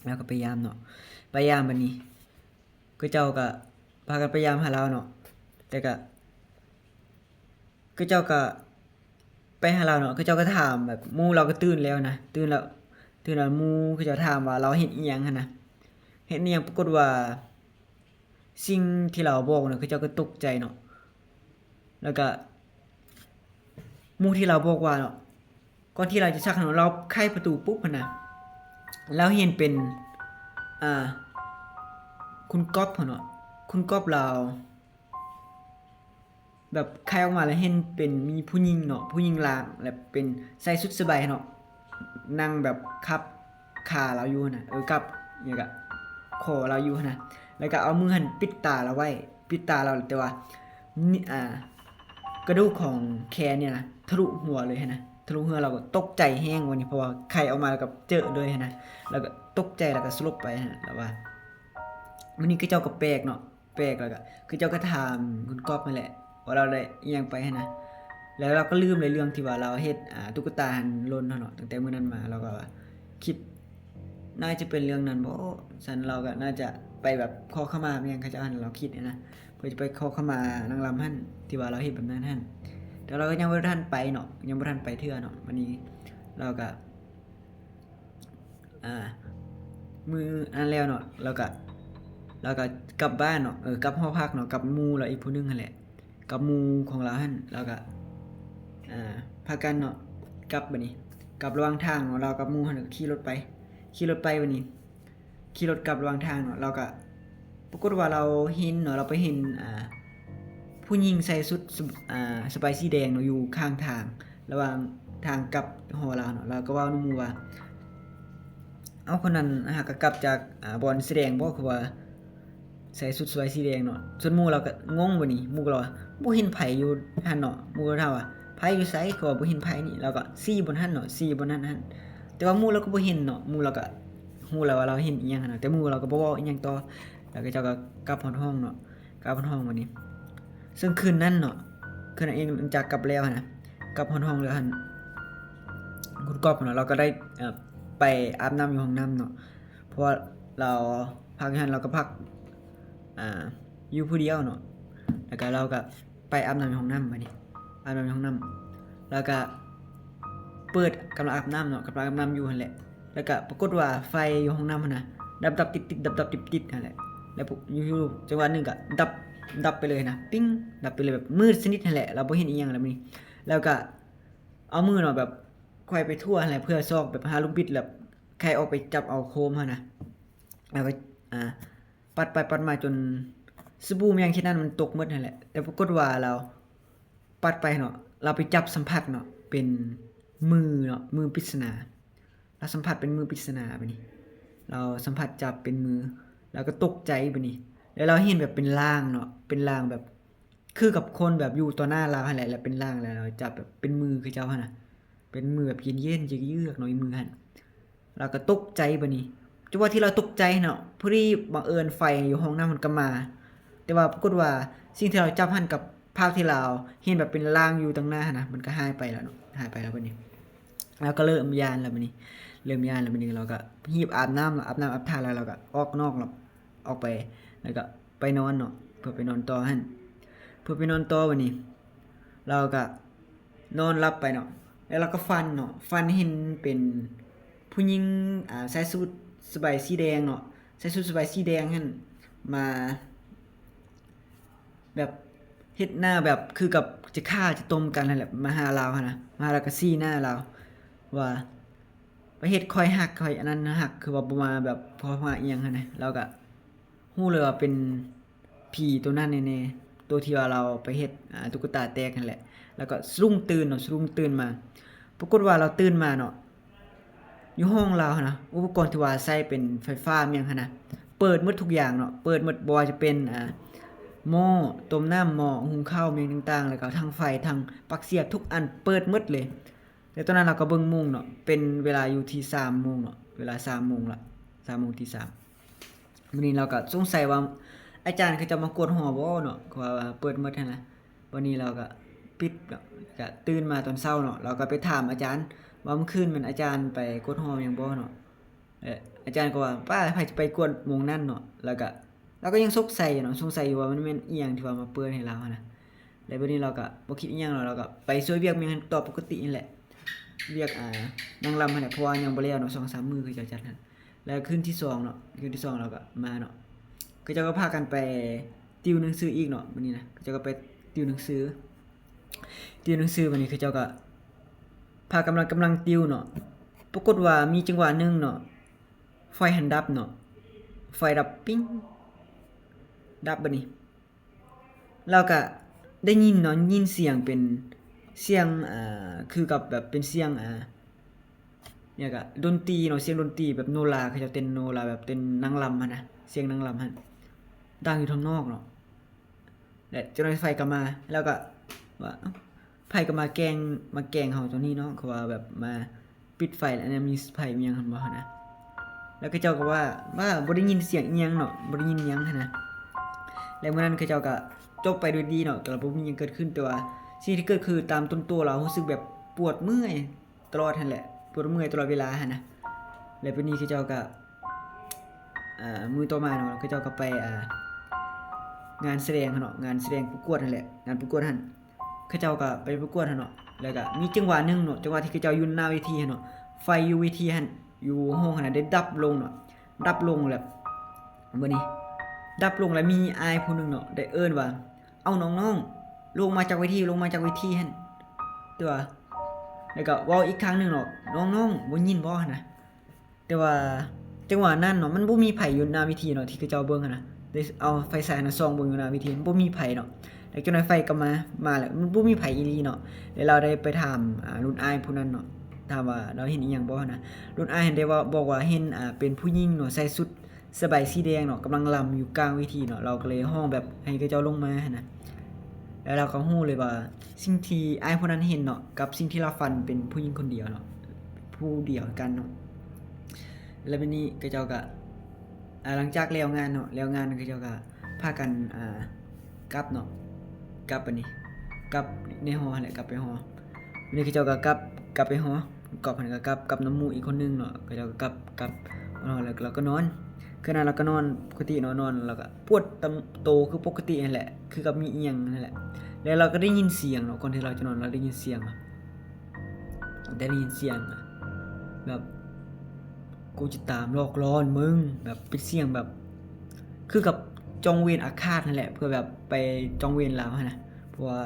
ລາວກໍໄປຢາມເນາະ ໄປຢາມ. ບັດນີ້ເຂົາເຈົ້າກໍພາກັນໄປຢາມຫາລາວເນາະ ແຕ່ກໍ ເຂົາເຈົ້າກໍໄປຫາລາວເນາະ ເຂົາເຈົ້າກໍຖາມແບບ ໝູ່ລາວກໍຕື່ນແລ້ວນະ ຕື່ນແລ້ວ ຕື່ນແລ້ວ ໝູ່ເຂົາເຈົ້າຖາມວ່າລາວເຮັດອີ່ຫຍັງຫັ້ນນະ ເຮັດອີ່ຫຍັງ ປາກົດວ່າສິ່ງທີ່ລາວບອກນະ ເຂົາເຈົ້າກໍຕົກໃຈເນາະ. ແລ້ວກໍໝູ່ທີ່ລາວບອກວ່າເນາະ ກ່ອນທີ່ລາວຈະຊັກຫັ້ນເນາະ ລາວໄຂປະຕູປຸບຫັ້ນນະ ລາວເຫັນເປັນ ອ່າ ຄຸນກອບຫັ້ນເນາະ ຄຸນກອບລາວ ແບບໄຂອອກມາແລ້ວເຫັນເປັນມີຜູ້ຍິງເນາະ ຜູ້ຍິງລ່າງ ແລະເປັນໃສ່ຊຸດສະບາຍເນາະ ນັ່ງແບບຂັບຂາລາວຢູ່ຫັ້ນນະ ເອີ ກັບຫຍັງກະຄໍລາວຢູ່ຫັ້ນນະ ແລ້ວກະເອົາມືຫັ້ນປິດຕາລາວໄວ້ ປິດຕາລາວ ແຕ່ວ່າ ອ່າ ກະດູກຂອງແຂນນີ້ນະ ທະລຸຫົວເລີຍຫັ້ນນະ ທະລຸຫົວ ລາວກໍຕົກໃຈແຮງວັນນີ້ ເພາະວ່າໄຂອອກມາແລ້ວກໍເຈີເລີຍຫັ້ນນະ ລາວກໍຕົກໃຈ ລາວກໍສະຫຼົບໄປຫັ້ນນະ ລາວວ່າ. ມື້ນີ້ເຂົາເຈົ້າກໍແປກເນາະ ແປກ ແລ້ວກໍເຂົາເຈົ້າກໍຖາມຄຸນກອບຫັ້ນແຫຼະວ່າລາວໄດ້ອີ່ຫຍັງໄປຫັ້ນນະ ແລ້ວລາວກໍລືມເລີຍເລື່ອງທີ່ວ່າລາວເຮັດ ອ່າ ຕຸກກະຕາຫັ້ນຫຼົ່ນຫັ້ນເນາະ ຕັ້ງແຕ່ມື້ນັ້ນມາລາວກໍວ່າຄິດ ໜ້າຈະເປັນເລື່ອງນັ້ນບໍ ຊັ້ນລາວກໍໜ້າຈະໄປແບບຂໍຂະມາແມ່ນຫຍັງເຂົາເຈົ້າຫັ້ນ ລາວຄິດຫັ້ນນະ ເພື່ອຈະໄປຂໍຂະມານາງລຳຫັ້ນ ທີ່ວ່າລາວເຮັດແບບນັ້ນຫັ້ນ ແຕ່ລາວກໍຍັງບໍ່ທັນໄປເນາະ ຍັງບໍ່ທັນໄປເທື່ອເນາະ. ບັດນີ້ລາວກໍ ອ່າ ມື້ນັ້ນແລ້ວເນາະ ລາວກະ ລາວກະກັບບ້ານເນາະ ເອີ ກັບຫໍພັກເນາະ ກັບໝູ່ລາວອີກຜູ້ໜຶ່ງຫັ້ນແຫຼະ ກັບໝູ່ຂອງລາວຫັ້ນ ລາວກະ ອ່າ ພາກັນເນາະ ກັບ ບັດນີ້ ກັບລະຫວ່າງທາງເນາະ ລາວກັບໝູ່ຫັ້ນ ຂີ່ລົດໄປ ຂີ່ລົດໄປ ບັດນີ້ ຂີ່ລົດກັບລະຫວ່າງທາງເນາະ ລາວກະ ປາກົດວ່າລາວເຫັນເນາະ ລາວໄປເຫັນ ອ່າ ຜູ້ຍິງໃສ່ຊຸດ ສະ ອ່າ ສະບາຍສີແດງເນາະ ຢູ່ຂ້າງທາງ ລະຫວ່າງທາງກັບຫໍລາວເນາະ ລາວກໍເວົ້ານຳໝູ່ວ່າ ເອົາ ຄົນນັ້ນຫາກະກັບຈາກ ອ່າ ບ່ອນສີແດງບໍ ຄືວ່າໃສ່ຊຸດສະບາຍສີແດງເນາະ. ສ່ວນໝູ່ລາວກໍງົງ ບັດນີ້ໝູ່ກໍລາວວ່າ ບໍ່ເຫັນໃຜຢູ່ຫັ້ນເນາະ ໝູ່ກໍຖາມວ່າ ໃຜຢູ່ໃສ ກໍວ່າບໍ່ເຫັນໃຜນີ້ ລາວກໍຊີ້ບ່ອນຫັ້ນເນາະ ຊີ້ບ່ອນນັ້ນຫັ້ນ ແຕ່ວ່າໝູ່ລາວກໍບໍ່ເຫັນເນາະ ໝູ່ລາວກໍຮູ້ແລ້ວວ່າລາວເຫັນອີ່ຫຍັງຫັ້ນນະ ແຕ່ໝູ່ລາວກໍບໍ່ເວົ້າອີ່ຫຍັງຕໍ່ ແລ້ວເຂົາເຈົ້າກໍກັບຮອດຫ້ອງເນາະ ກັບຮອດຫ້ອງບັດນີ້ ເຊິ່ງຄືນນັ້ນເນາະ ຄືນນັ້ນເອງຫຼັງຈາກກັບແລ້ວຫັ້ນນະ ກັບຮອດຫ້ອງແລ້ວຫັ້ນ ຄຸນກອບເນາະ ລາວກໍໄດ້ ເອີ ໄປອາບນ້ຳຢູ່ຫ້ອງນ້ຳເນາະ ເພາະວ່າລາວພັກຢູ່ຫັ້ນ ລາວກໍພັກ ອ່າ ຢູ່ຜູ້ດຽວເນາະ ແລ້ວກໍລາວກໍໄປອາບນ້ຳຢູ່ຫ້ອງນ້ຳ ບັດນີ້ອາບນ້ຳຢູ່ຫ້ອງນ້ຳ ແລ້ວກໍເປີດ ກຳລັງອາບນ້ຳເນາະ ກຳລັງອາບນ້ຳຢູ່ຫັ້ນແຫຼະ ແລ້ວກະປາກົດວ່າໄຟຢູ່ຫ້ອງນ້ຳຫັ້ນນະ ດັບໆຕິດໆ ດັບໆຕິດໆຫັ້ນແຫຼະ ແລ້ວຢູ່ໆຈັງຫວະໜຶ່ງກະດັບ ດັບໄປເລີຍນະ ປິ້ງ ດັບໄປເລີຍ ແບບມືດສະໜິດຫັ້ນແຫຼະ ລາວບໍ່ເຫັນອີ່ຫຍັງແລ້ວບັດນີ້ ແລ້ວກະເອົາມືເນາະ ແບບໄຂວ່າໄປທົ່ວຫັ້ນແຫຼະ ເພື່ອຊອກແບບຫາລູກບິດ ແບບໄຂອອກໄປຈັບເອົາໂຄມຫັ້ນນະ ແລ້ວກໍ ອ່າ ປັດໄປປັດມາຈົນສະບູແມ່ງເຮັດນັ້ນມັນຕົກໝົດຫັ້ນແຫຼະ ແຕ່ປາກົດວ່າລາວ ປັດໄປເນາະ ລາວໄປຈັບສຳຜັດເນາະ ເປັນມືເນາະ ມືປິດສະໜາ ລາວສຳຜັດເປັນມືປິດສະໜາບັດນີ້ ລາວສຳຜັດຈັບເປັນມື ລາວກໍຕົກໃຈບັດນີ້ ແລ້ວລາວເຫັນແບບເປັນລ່າງເນາະ ເປັນລ່າງແບບຄືກັບຄົນແບບຢູ່ຕໍ່ໜ້າລາວຫັ້ນແຫຼະ ແລ້ວເປັນລ່າງ ແລ້ວລາວຈັບແບບເປັນມືເຂົາເຈົ້າຫັ້ນນະ ເປັນມືແບບເຢັນໆເຍືອກໆເນາະ ມືຫັ້ນ ລາວກໍຕົກໃຈບັດນີ້ ຈັງຫວະທີ່ລາວຕົກໃຈເນາະ ພໍດີບັງເອີນໄຟຢູ່ຫ້ອງນ້ຳມັນກໍມາ ແຕ່ວ່າປາກົດວ່າສິ່ງທີ່ລາວຈັບຫັ້ນກັບພາບທີ່ລາວເຫັນແບບເປັນລ່າງຢູ່ຕາງໜ້າຫັ້ນນະ ມັນກໍຫາຍໄປແລ້ວເນາະ ຫາຍໄປແລ້ວບັດນີ້ ລາວກໍເລີ່ມຢ້ານແລ້ວບັດນີ້ ເລີ່ມຢ້ານແລ້ວບັດນີ້ ລາວກໍຮີບອາບນ້ຳ ອາບນ້ຳອາບທ່າແລ້ວ ລາວກໍອອກນອກ ອອກໄປ ແລ້ວກໍໄປນອນເນາະ ເພື່ອໄປນອນຕໍ່ຫັ້ນ ເພື່ອໄປນອນຕໍ່ບັດນີ້ ລາວກໍ ນອນຫຼັບໄປເນາະ ແລ້ວລາວກໍຝັນເນາະ ຝັນເຫັນເປັນຜູ້ຍິງ ອ່າ ໃສ່ຊຸດ ສະບາຍສີແດງເນາະ ໃສ່ຊຸດສະບາຍສີແດງຫັ້ນ ມາແບບເຮັດໜ້າແບບຄືກັບຈະຂ້າຈະຕົມກັນຫັ້ນແຫຼະ ມາຫາລາວຫັ້ນນະ ມາຫາລາວກະຊີ້ໜ້າລາວວ່າ ໄປເຮັດຂ້ອຍຮັກ ຂ້ອຍອັນນັ້ນຮັກ ຄືວ່າບໍ່ມາແບບພໍຫາອີ່ຫຍັງຫັ້ນນະ ລາວກະຮູ້ເລີຍວ່າເປັນ ຜີໂຕນັ້ນແນ່ໆ ໂຕທີ່ວ່າລາວໄປເຮັດ ອ່າ ຕຸກກະຕາແຕກຫັ້ນແຫຼະ ແລ້ວກໍສະດຸ້ງຕື່ນເນາະ ສະດຸ້ງຕື່ນມາ ປາກົດວ່າລາວຕື່ນມາເນາະ ຢູ່ຫ້ອງລາວຫັ້ນນະ ອຸປະກອນທີ່ວ່າໃຊ້ເປັນໄຟຟ້າແມ່ນຫຍັງຫັ້ນນະ ເປີດໝົດທຸກຢ່າງເນາະ ເປີດໝົດ ບໍ່ວ່າຈະເປັນ ອ່າ ໝໍ້ຕົ້ມນ້ຳ ໝໍ້ຫຸງເຂົ້າ ແມ່ນຫຍັງຕ່າງໆ ແລ້ວກໍທັງໄຟ ທັງປັກສຽບ ທຸກອັນເປີດໝົດເລີຍ. ແລ້ວຕອນນັ້ນລາວກໍເບິ່ງໂມງເນາະ ເປັນເວລາຢູ່ທີ່ສາມໂມງເນາະ ເວລາສາມໂມງລະ ສາມໂມງ ຕີສາມ ມື້ນີ້ລາວກໍສົງໄສວ່າອາຈານເຂົາເຈົ້າມາກວດຫໍບໍ່ເນາະ ເພາະວ່າເປີດໝົດຫັ້ນນະ ວັນນີ້ລາວກໍປິດເນາະ ກໍຕື່ນມາຕອນເຊົ້າເນາະ ລາວກໍໄປຖາມອາຈານວ່າມື້ຄືນແມ່ນອາຈານໄປກວດຫໍຫຍັງບໍ່ເນາະ ແລະ ອາຈານກໍວ່າ ປ້າ ໃຜຈະໄປກວດໂມງນັ້ນເນາະ ແລ້ວກໍ ລາວກໍຍັງສົງໄສຢູ່ເນາະ ສົງໄສຢູ່ວ່າມັນແມ່ນອີ່ຫຍັງທີ່ວ່າມາເປີດໃຫ້ລາວຫັ້ນນະ ແລ້ວບັດນີ້ລາວກໍບໍ່ຄິດອີ່ຫຍັງເນາະ ລາວກໍໄປຊ່ວຍວຽກແມ່ນຫຍັງຕໍ່ປົກກະຕິຫັ້ນແຫຼະ ວຽກ ອ່າ ນາງລຳຫັ້ນແຫຼະ ເພາະວ່າຍັງບໍ່ແລ້ວເນາະ ສອງສາມມື້ເຂົາເຈົ້າຈັດຫັ້ນ ແລ້ວຄືນທີສອງເນາະ ຄືນທີສອງລາວກໍມາເນາະ ເຂົາເຈົ້າກໍພາກັນໄປຕິວໜັງສືອີກເນາະ ບັດນີ້ນະ ເຂົາເຈົ້າກໍໄປຕິວໜັງສື ຕິວໜັງສື ບັດນີ້ເຂົາເຈົ້າກໍພາກຳລັງ ກຳລັງຕິວເນາະ ປາກົດວ່າມີຈັງຫວະໜຶ່ງເນາະ ໄຟຫັ້ນດັບເນາະ ໄຟດັບ ປິ້ງ ດັບ ບັດນີ້ ລາວກະໄດ້ຍິນເນາະ ຍິນສຽງເປັນສຽງ ອ່າ ຄືກັບແບບເປັນສຽງ ອ່າ ຫຍັງກະດົນຕີເນາະ ສຽງດົນຕີແບບໂນລາ ເຂົາເຈົ້າເຕັ້ນໂນລາ ແບບເຕັ້ນນາງລຳຫັ້ນນະ ສຽງນາງລຳຫັ້ນ ດັງຢູ່ທາງນອກເນາະ ແລະ ເຈົ້າໜ້າທີ່ໄຟກໍມາ ແລ້ວກໍວ່າ ເອົ້າ ໃຜກໍມາແກ່ງ ມາແກ່ງເຮົາຕົງນີ້ເນາະ ຄືວ່າແບບມາປິດໄຟ ແລ້ວອັນນັ້ນມີໄຟມີຫຍັງຫັ້ນບໍ່ຫັ້ນນະ ແລ້ວເຂົາເຈົ້າກໍວ່າ ວ່າບໍ່ໄດ້ຍິນສຽງອີ່ຫຍັງເນາະ ບໍ່ໄດ້ຍິນຫຍັງຫັ້ນນະ ແລ້ວມື້ນັ້ນເຂົາເຈົ້າກໍຈົບໄປດ້ວຍດີເນາະ ກໍບໍ່ມີຫຍັງເກີດຂຶ້ນ ແຕ່ວ່າສິ່ງທີ່ເກີດຄືຕາມຕົ້ນໂຕລາວຮູ້ສຶກແບບປວດເມື່ອຍ ຕະຫຼອດຫັ້ນແຫຼະ ປວດເມື່ອຍຕະຫຼອດເວລາຫັ້ນນະ ແລ້ວບາດນີ້ເຂົາເຈົ້າກະ ອ່າ ມື້ຕໍ່ມາເນາະ ເຂົາເຈົ້າກະໄປ ອ່າ ງານສະແດງຫັ້ນເນາະ ງານສະແດງປະກວດຫັ້ນແຫຼະ ງານປະກວດຫັ້ນ ເຂົາເຈົ້າກະໄປປະກວດຫັ້ນເນາະ ແລ້ວກະມີຈັງຫວະໜຶ່ງເນາະ ຈັງຫວະທີ່ເຂົາເຈົ້າຢູ່ໜ້າເວທີຫັ້ນເນາະ ໄຟຢູ່ເວທີຫັ້ນ ຢູ່ຫ້ອງຫັ້ນນະ ໄດ້ດັບລົງເນາະ ດັບລົງແລ້ວ ບາດນີ້ດັບລົງແລ້ວມີອ້າຍຜູ້ໜຶ່ງເນາະ ໄດ້ເອີ້ນວ່າ ເອົ້າ ນ້ອງໆ ລົງມາຈາກເວທີ ລົງມາຈາກເວທີຫັ້ນ ຕົວະ ແລ້ວກໍເວົ້າອີກຄັ້ງໜຶ່ງເນາະ ນ້ອງໆ ບໍ່ຍິນບໍ່ຫັ້ນນະ ແຕ່ວ່າຈັງຫວະນັ້ນເນາະ ມັນບໍ່ມີໃຜຢູ່ໜ້າເວທີເນາະ ທີ່ເຂົາເຈົ້າເບິ່ງຫັ້ນນະ ໄດ້ເອົາໄຟສາຍຫັ້ນນະສ່ອງເບິ່ງຢູ່ໜ້າເວທີ ມັນບໍ່ມີໃຜເນາະ ແລ້ວຈັກໜ້ອຍໄຟກໍມາ ມາແລ້ວ ມັນບໍ່ມີໃຜອີ່ຫຼີເນາະ ແລ້ວລາວໄດ້ໄປຖາມ ອ່າ ລຸ້ນອ້າຍຜູ້ນັ້ນເນາະ ຖາມວ່າລາວເຫັນອີ່ຫຍັງບໍ່ຫັ້ນນະ ລຸ້ນອ້າຍຫັ້ນໄດ້ເວົ້າ ບອກວ່າເຫັນ ອ່າ ເປັນຜູ້ຍິງເນາະ ໃສ່ຊຸດ ສະບາຍສີແດງເນາະ ກຳລັງລຳຢູ່ກາງເວທີເນາະ ລາວກໍເລີຍຮ້ອງແບບໃຫ້ເຂົາເຈົ້າລົງມາຫັ້ນນະ ແລ້ວລາວກໍຮູ້ເລີຍວ່າສິ່ງທີ່ອ້າຍຜູ້ນັ້ນເຫັນເນາະ ກັບສິ່ງທີ່ລາວຝັນເປັນຜູ້ຍິງຄົນດຽວເນາະ ຜູ້ດຽວກັນເນາະ ແລ້ວບາດນີ້ເຂົາເຈົ້າກໍ ອ່າ ຫຼັງຈາກແລ້ວງານເນາະ ແລ້ວງານເຂົາເຈົ້າກໍພາກັນ ອ່າ ກັບເນາະ ກັບບາດນີ້ ກັບໃນຫໍຫັ້ນແຫຼະ ກັບໄປຫໍ ບາດນີ້ເຂົາເຈົ້າກໍກັບ ກັບໄປຫໍ ກອບຫັ້ນກໍກັບ ກັບນຳໝູ່ອີກຄົນໜຶ່ງເນາະ ເຂົາເຈົ້າກໍກັບ ກັບນອນ ແລ້ວ ແລ້ວກໍນອນ ຄືນັ້ນລາວກໍນອນປົກກະຕິເນາະ ນອນແລ້ວກໍປວດຕາມໂຕຄືປົກກະຕິຫັ້ນແຫຼະ ຄືກັບມີອີ່ຫຍັງຫັ້ນແຫຼະ ແລ້ວລາວກໍໄດ້ຍິນສຽງເນາະ ກ່ອນທີ່ລາວຈະນອນລາວໄດ້ຍິນສຽງ ໄດ້ຍິນສຽງແບບ ກູຈະຕາມຫຼອກຫຼອນມຶງ ແບບເປັນສຽງແບບ ຄືກັບຈອງເວນອາຄາດຫັ້ນແຫຼະ ເພື່ອແບບໄປຈອງເວນລາວຫັ້ນນະ ເພາະວ່າ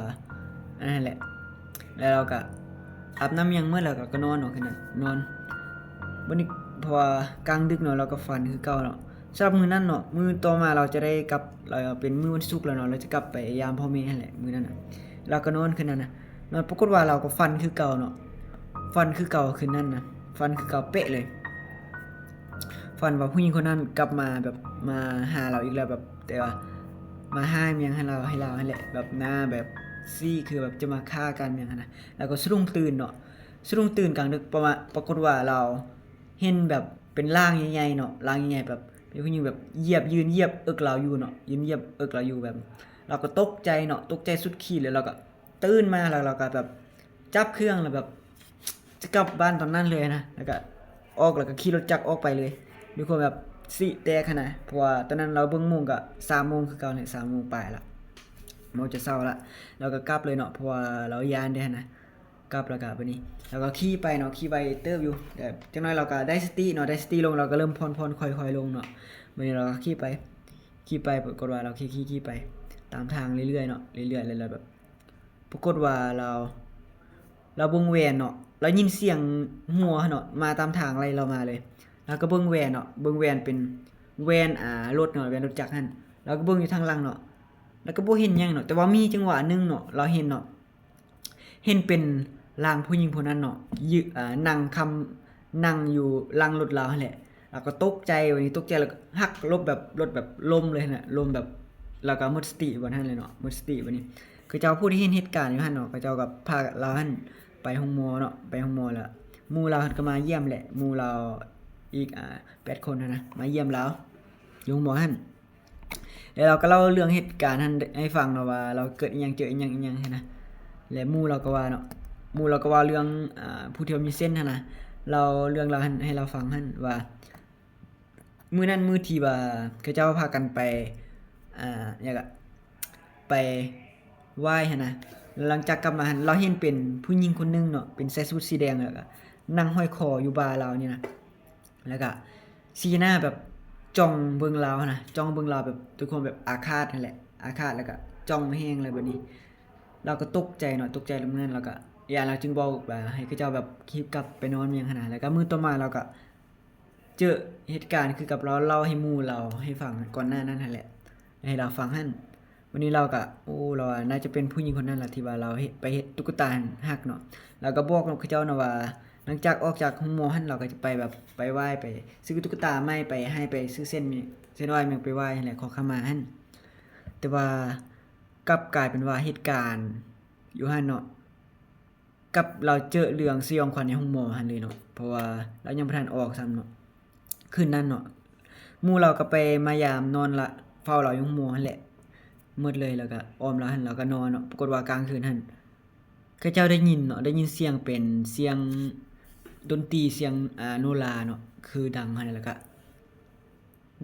ອັນນັ້ນແຫຼະ ແລ້ວລາວກະອາບນ້ຳຫຍັງໝົດ ແລ້ວກະ ກະນອນເນາະ ຄືນັ້ນນອນ ບາດນີ້ເພາະວ່າກາງດຶກເນາະ ລາວກະຝັນຄືເກົ່າເນາະ ສຳລັບມື້ນັ້ນເນາະ ມື້ຕໍ່ມາລາວຈະໄດ້ກັບ ລາວເປັນມື້ວັນສຸກແລ້ວເນາະ ລາວຈະກັບໄປຢາມພໍ່ແມ່ຫັ້ນແຫຼະ ມື້ນັ້ນນະ ລາວກະນອນຄືນັ້ນນະ ນອນ ປາກົດວ່າລາວກໍຝັນຄືເກົ່າເນາະ ຝັນຄືເກົ່າຄືນນັ້ນນະ ຝັນຄືເກົ່າເປະເລີຍ ຝັນວ່າຜູ້ຍິງຄົນນັ້ນກັບມາແບບມາຫາລາວອີກແລ້ວ ແບບ ແຕ່ວ່າມາຫາຫຍັງໃຫ້ລາວ ໃຫ້ລາວຫັ້ນແຫຼະ ແບບໜ້າແບບຊີ້ຄືແບບຈະມາຂ້າກັນຫຍັງຫັ້ນນະ ລາວກໍສະດຸ້ງຕື່ນເນາະ ສະດຸ້ງຕື່ນກາງດຶກ ປະມານ ປາກົດວ່າລາວເຫັນແບບເປັນຮ່າງໃຫຍ່ໆເນາະ ຮ່າງໃຫຍ່ໆ ແບບເປັນຜູ້ຍິງແບບຢຽບ ຢືນຢຽບເອິກລາວຢູ່ເນາະ ຢືນຢຽບເອິກລາວຢູ່ ແບບລາວກໍຕົກໃຈເນາະ ຕົກໃຈສຸດຂີດເລີຍ ລາວກໍຕື່ນມາ ແລ້ວລາວກໍແບບ ຈັບເຄື່ອງແລ້ວແບບຈະກັບບ້ານຕອນນັ້ນເລີຍນະ ແລ້ວກະອອກ ແລ້ວກະຂີ່ລົດຈັກອອກໄປເລີຍ ດ້ວຍຄວາມແບບສະຕິແຕກຫັ້ນນະ ເພາະວ່າຕອນນັ້ນລາວເບິ່ງໂມງກະສາມໂມງຄືເກົ່າແຫຼະ ສາມໂມງປາຍລະ ໂມງຈະເຊົ້າລະ ລາວກະກັບເລີຍເນາະ ເພາະວ່າລາວຢ້ານເດ້ຫັ້ນນະ ກັບ ແລ້ວກະບາດນີ້ ແລ້ວກໍຂີ່ໄປເນາະ ຂີ່ໄວເຕີບຢູ່ ແຕ່ຈັກໜ້ອຍລາວກໍໄດ້ສະຕິເນາະ ໄດ້ສະຕິລົງ ລາວກໍເລີ່ມຜ່ອນໆ ຄ່ອຍໆ ລົງເນາະ. ບາດນີ້ລາວກໍຂີ່ໄປ ຂີ່ໄປ ປາກົດວ່າລາວຂີ່ ຂີ່ ຂີ່ໄປຕາມທາງເລື້ອຍໆ ເນາະ ເລື້ອຍໆ ແລ້ວແບບ ປາກົດວ່າລາວ ລາວເບິ່ງແວ່ນເນາະ ລາວຍິນສຽງຫົວເນາະ ມາຕາມທາງໄລ່ລາວມາເລີຍ. ລາວກໍເບິ່ງແວ່ນເນາະ ເບິ່ງແວ່ນເປັນແວ່ນ ອ່າ ລົດເນາະ ແວ່ນລົດຈັກຫັ້ນ ລາວກໍເບິ່ງຢູ່ທາງຫຼັງເນາະ ລາວກໍບໍ່ເຫັນຫຍັງເນາະ ແຕ່ວ່າມີຈັງຫວະໜຶ່ງເນາະ ລາວເຫັນເນາະ ເຫັນເປັນຮ່າງຜູ້ຍິງຜູ້ນັ້ນເນາະ ຢື ອ່າ ນັ່ງຄຳ ນັ່ງຢູ່ຫຼັງລົດລາວຫັ້ນແຫຼະ. ລາວກໍຕົກໃຈ ບາດນີ້ຕົກໃຈ ແລ້ວກໍຫັກຫຼົບແບບລົດແບບລົ້ມເລີຍຫັ້ນນະ ລົ້ມແບບ ແລ້ວກໍໝົດສະຕິບ່ອນຫັ້ນເລີຍເນາະ ໝົດສະຕິ. ບາດນີ້ເຂົາເຈົ້າຜູ້ທີ່ເຫັນເຫດການຢູ່ຫັ້ນເນາະ ເຂົາເຈົ້າກໍພາລາວຫັ້ນໄປໂຮງໝໍເນາະ ໄປໂຮງໝໍ ແລ້ວໝູ່ລາວຫັ້ນກໍມາຢ້ຽມແຫຼະ ໝູ່ລາວອີກ ອ່າ ແປດຄົນຫັ້ນນະ ມາຢ້ຽມລາວຢູ່ໂຮງໝໍຫັ້ນ. ແລ້ວລາວກໍເລົ່າເລື່ອງເຫດການຫັ້ນໃຫ້ຟັງເນາະ ວ່າລາວເກີດອີ່ຫຍັງ ເຈີອີ່ຫຍັງ ອີ່ຫຍັງຫັ້ນນະ. ແລະໝູ່ລາວກໍວ່າເນາະ ໝູ່ລາວກໍເວົ້າເລື່ອງ ອ່າ ຜູ້ທີ່ວ່າມີເຊັນຫັ້ນນະ ເລົ່າເລື່ອງລາວຫັ້ນໃຫ້ລາວຟັງຫັ້ນວ່າ ມື້ນັ້ນມື້ທີ່ວ່າເຂົາເຈົ້າພາກັນໄປ ອ່າ ຫຍັງກະ ໄປໄຫວ້ຫັ້ນນະ ແລ້ວຫຼັງຈາກກັບມາຫັ້ນ ລາວເຫັນເປັນຜູ້ຍິງຄົນໜຶ່ງເນາະ ເປັນໃສ່ຊຸດສີແດງ ແລ້ວກະນັ່ງຫ້ອຍຄໍຢູ່ບ່າລາວນີ້ນະ. ແລ້ວກະຊີ້ໜ້າແບບຈ້ອງເບິ່ງລາວຫັ້ນນະ ຈ້ອງເບິ່ງລາວແບບດ້ວຍຄວາມແບບອາຄາດຫັ້ນແຫຼະ ອາຄາດ ແລ້ວກະຈ້ອງແຮງເລີຍ. ບາດນີ້ລາວກໍຕົກໃຈເນາະ ຕົກໃຈ ແລ້ວມື້ນັ້ນລາວກະຢ້ານ ລາວຈຶ່ງບອກວ່າໃຫ້ເຂົາເຈົ້າແບບຮີບກັບໄປນອນຫຍັງຫັ້ນນະ. ແລ້ວກະມື້ຕໍ່ມາລາວກະເຈີເຫດການຄືກັບລາວເລົ່າໃຫ້ໝູ່ລາວໃຫ້ຟັງກ່ອນໜ້ານັ້ນຫັ້ນແຫຼະ ໃຫ້ລາວຟັງຫັ້ນ. ບາດນີ້ລາວກະ ໂອ້ ລາວວ່າໜ້າຈະເປັນຜູ້ຍິງຄົນນັ້ນລະ ທີ່ວ່າລາວເຮັດ ໄປເຮັດຕຸກກະຕາຫັ້ນຫັກເນາະ. ລາວກະບອກນຳເຂົາເຈົ້ານະວ່າ ຫຼັງຈາກອອກຈາກໂຮງໝໍຫັ້ນ ລາວກະຈະໄປແບບໄປໄຫວ້ ໄປຊື້ຕຸກກະຕາໃໝ່ ໄປໃຫ້ ໄປຊື້ເສັ້ນ ເສັ້ນໄຫວ້ແມ່ນໄປໄຫວ້ຫັ້ນແຫຼະ ຂໍຂະມາຫັ້ນ. ແຕ່ວ່າກັບກາຍເປັນວ່າເຫດການຢູ່ຫັ້ນເນາະ ກັບລາວເຈີເລື່ອງສະຫຍອງຂວັນໃນໂຮງໝໍຫັ້ນເລີຍເນາະ ເພາະວ່າລາວຍັງບໍ່ທັນອອກຊ້ຳເນາະ. ຄືນນັ້ນເນາະ ໝູ່ລາວກໍໄປມາຢາມນອນລະ ເຝົ້າລາວຢູ່ໂຮງໝໍຫັ້ນແຫຼະ ໝົດເລີຍ ແລ້ວກໍອ້ອມລາວຫັ້ນ ລາວກໍນອນເນາະ. ປາກົດວ່າກາງຄືນຫັ້ນ ເຂົາເຈົ້າໄດ້ຍິນເນາະ ໄດ້ຍິນສຽງເປັນສຽງດົນຕີ ສຽງ ອ່າ ໂນລາເນາະ ຄືດັງຫັ້ນ ແລ້ວກໍ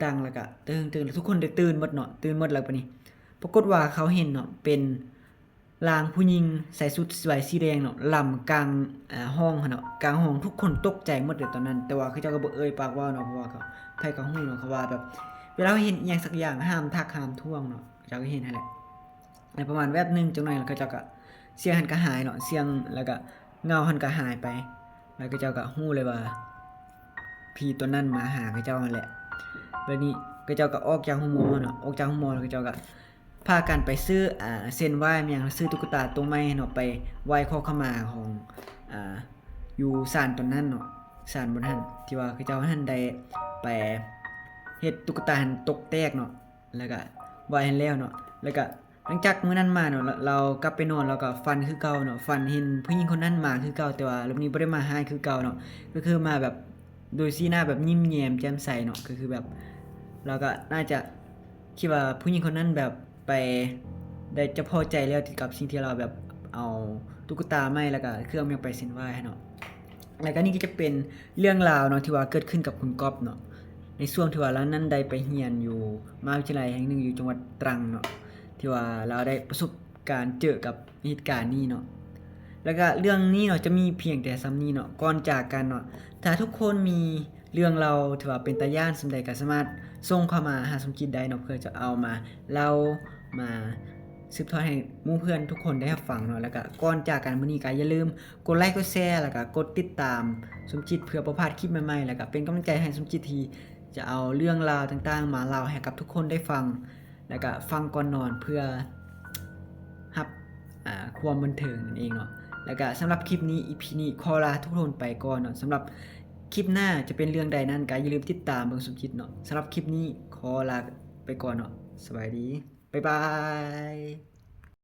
ດັງ ແລ້ວກະເຕີງໆ ແລ້ວທຸກຄົນໄດ້ຕື່ນໝົດເນາະ ຕື່ນໝົດ. ແລ້ວບາດນີ້ປາກົດວ່າເຂົາເຫັນເນາະ ເປັນຮ່າງຜູ້ຍິງໃສ່ຊຸດໄຫວ້ສີແດງເນາະ ລຳກາງ ອ່າ ຫ້ອງຫັ້ນເນາະ ກາງຫ້ອງ. ທຸກຄົນຕົກໃຈໝົດເລີຍຕອນນັ້ນ ແຕ່ວ່າເຂົາເຈົ້າກໍບໍ່ເອີ່ຍປາກເວົ້າເນາະ ເພາະວ່າເຂົາ ໃຜກໍຮູ້ເນາະ ເຂົາວ່າແບບ ເວລາເຮົາເຫັນອີ່ຫຍັງສັກຢ່າງ ຫ້າມທັກຫ້າມທ້ວງເນາະ ເຂົາເຈົ້າກໍເຫັນຫັ້ນແຫຼະ. ໃນປະມານແວບໜຶ່ງ ຈັກໜ້ອຍແລ້ວເຂົາເຈົ້າກະ ສຽງຫັ້ນກະຫາຍເນາະ ສຽງ ແລ້ວກະເງົາຫັ້ນກະຫາຍໄປ ແລ້ວເຂົາເຈົ້າກະຮູ້ເລີຍວ່າຜີຕົວນັ້ນມາຫາເຂົາເຈົ້າຫັ້ນແຫຼະ. ບາດນີ້ເຂົາເຈົ້າກະອອກຈາກໂຮງໝໍເນາະ ອອກຈາກໂຮງໝໍແລ້ວເຂົາເຈົ້າກະພາກັນໄປຊື້ ອ່າ ເສັ້ນໄຫວ້ແມ່ນຫຍັງ ຊື້ຕຸກກະຕາຕົວໃໝ່ເນາະ ໄປໄຫວ້ຂໍຂະມາຂອງ ອ່າ ຢູ່ສານຕົວນັ້ນເນາະ ສານບ່ອນຫັ້ນ ທີ່ວ່າເຂົາເຈົ້າຫັ້ນໄດ້ໄປເຮັດຕຸກກະຕາຫັ້ນຕົກແຕກເນາະ. ແລ້ວກະໄຫວ້ຫັ້ນແລ້ວເນາະ ແລ້ວກະຫຼັງຈາກມື້ນັ້ນມາເນາະ ລາວ ລາວກັບໄປນອນ ລາວກະຝັນຄືເກົ່າເນາະ ຝັນເຫັນຜູ້ຍິງຄົນນັ້ນມາຄືເກົ່າ ແຕ່ວ່າລອບນີ້ບໍ່ໄດ້ມາຮ້າຍຄືເກົ່າເນາະ ກໍຄືມາແບບໂດຍສີໜ້າແບບຍິ້ມແຍ້ມແຈ່ມໃສເນາະ ກໍຄືແບບລາວກະໜ້າຈະຄິດວ່າຜູ້ຍິງຄົນນັ້ນແບບໄປ ໄດ້ຈະພໍໃຈແລ້ວກັບສິ່ງທີ່ລາວແບບເອົາຕຸກກະຕາໃໝ່ ແລ້ວກະເຄື່ອງແມ່ນໄປເສັ້ນໄຫວ້ເນາະ. ແລ້ວກະນີ້ກໍຈະເປັນເລື່ອງລາວເນາະ ທີ່ວ່າເກີດຂຶ້ນກັບຄຸນກອບເນາະ ໃນຊ່ວງທີ່ວ່າລາວນັ້ນໄດ້ໄປຮຽນຢູ່ມະຫາວິທະຍາໄລແຫ່ງໜຶ່ງຢູ່ຈັງຫວັດຕຣັງເນາະ ທີ່ວ່າລາວໄດ້ປະສົບການເຈີກັບເຫດການນີ້ເນາະ. ແລ້ວກະເລື່ອງນີ້ເນາະ ຈະມີພຽງແຕ່ສ່ຳນີ້ເນາະ ກ່ອນຈາກກັນເນາະ ຖ້າທຸກຄົນມີເລື່ອງລາວທີ່ວ່າເປັນຕາຢ້ານສ່ຳໃດ ກໍສາມາດສົ່ງເຂົ້າມາຫາສົມຈິດໄດ້ເນາະ ເພື່ອຈະເອົາມາເລົ່າ ມາສືບທອດໃຫ້ໝູ່ເພື່ອນທຸກຄົນໄດ້ຮັບຟັງເນາະ. ແລ້ວກະກ່ອນຈາກກັນມື້ນີ້ ກໍຢ່າລືມ ກົດໄລ ກົດແຊ ແລ້ວກະກົດຕິດຕາມສົມຈິດ ເພື່ອບໍ່ພາດຄລິບໃໝ່ໆ ແລ້ວກະເປັນກຳລັງໃຈໃຫ້ສົມຈິດທີ່ຈະເອົາເລື່ອງລາວຕ່າງໆມາເລົ່າໃຫ້ກັບທຸກຄົນໄດ້ຟັງ ແລ້ວກະຟັງກ່ອນນອນເພື່ອຮັບ ອ່າ ຄວາມບັນເທີງນັ້ນເອງເນາະ. ແລ້ວກະສຳລັບຄລິບນີ້ ອີພີນີ້ ຂໍລາທຸກຄົນໄປກ່ອນເນາະ. ສຳລັບຄລິບໜ້າຈະເປັນເລື່ອງໃດນັ້ນ ກະຢ່າລືມຕິດຕາມເບິ່ງສົມຈິດເນາະ. ສຳລັບຄລິບນີ້ ຂໍລາໄປກ່ອນເນາະ. ສະບາຍດີ. ບາຍບາຍ.